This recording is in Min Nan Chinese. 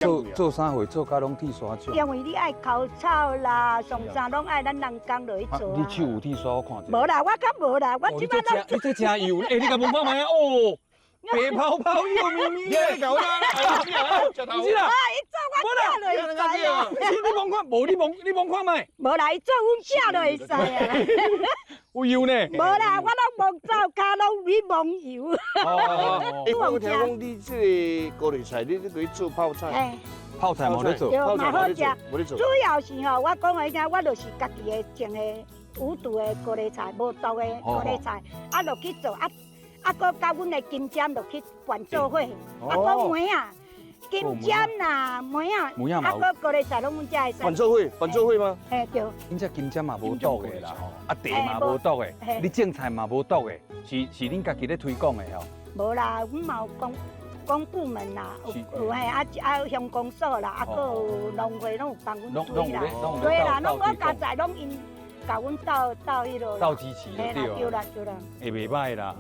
做做啥貨做甲攏剃沙種？因為你愛澆草啦，上啥攏愛咱人工落去做。你手有剃沙我看者。無啦，我較無啦，我這擺你這誠油，欸，你共聞看覓啊？哦，白泡泡幼咪咪的。你搞啦，不是啦，啊，伊做我食就會使啊。是你摸看，無你摸，你摸看覓？無啦，伊做阮食就會使啊。有油呢？無啦，我攏摸灶跤，攏去摸油。哦。欸，我聽講你這個高麗菜，你去做泡菜。泡菜無咧做，對，嘛好食。主主要是吼，我講予你聽，我就是家己的種的有毒的高麗菜，無毒的高麗菜，啊落去做，啊啊，閣佮阮的金針落去拌做伙，啊閣梅仔，金針啦，梅仔，啊閣高麗菜攏阮遮會使。拌做伙，拌做伙嗎？嘿對。恁這金針嘛無毒的啦吼，啊茶嘛無毒的，你種菜嘛無毒的，是是恁家己咧推廣的吼？無啦，阮嘛有講。公部門啦，有有嘿，啊啊鄉公所啦，啊閣有農會攏有幫阮推啦，對啦，攏我加在攏𪜶共阮鬥鬥彼落，鬥支持就對對啦對啦，會袂䆀啦。